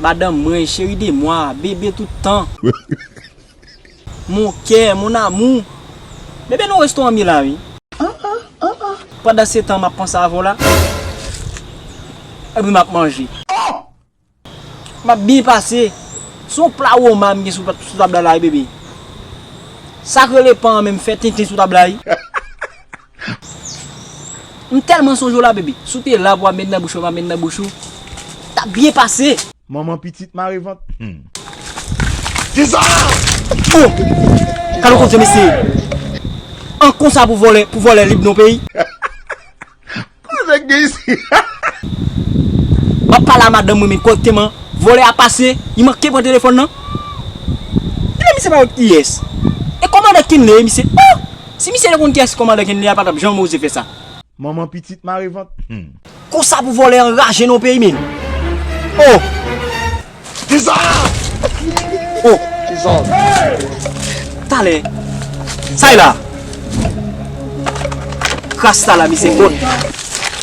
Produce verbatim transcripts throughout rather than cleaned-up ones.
Madanm mwen, chérie de moi, bebe tout tan. Mon cœur, mon amour. Bebe, nan restoran m ye la, wi. Pandan se tan, m ap panse avè w la. Epi m ap manje. M ap byen pase. Se yon pla woma m gen sou, sou tab la, la, wi, bebe. Sa k rele pan an menm fè tenten sou tab la, wi. M tèlman sonje w la, bebe. Si w te la pou w ap met nan bouch ou, m ap met nan bouch ou. T ap byen pase. Manman pitit mare vant. Hmm. Kisa? Oh! Kalo konn se mesye. An konsa pou vòlè, pou vòlè lib nan peyi. Koze k gen isi? M ap pale a madanm mwen, men kòrekteman. Vòlè a pase, li manke pran telefòn nan. Ebyen, misye pa wè kiyès. E kòmandan Kinley, misye. Oh! Si misye te konn kiyès kòmandan Kinley a, pa t ap janm oze fè sa. Manman pitit mare vant. Hmm. Konsa pou vòlè anraje nan peyi, men. Oh! Kisa? Oh! Kisa? Talè. Sa e la. Rasta la, misye kot.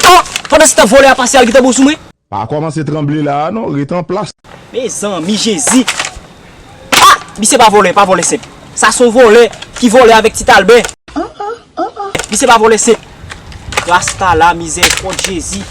Oh! Pandan se tan vòlè a pase, al gentan bon sou mwen. Pa kòmanse tranble la a non, ret an plas. Mezanmi Jezi. Ah! Misye pa vòlè, pa vòlè senp. Sa se yon vòlè ki vòlè avèk Ti Talbè. Misye pa vòlè senp. Rasta la, mizè, kot Jezi.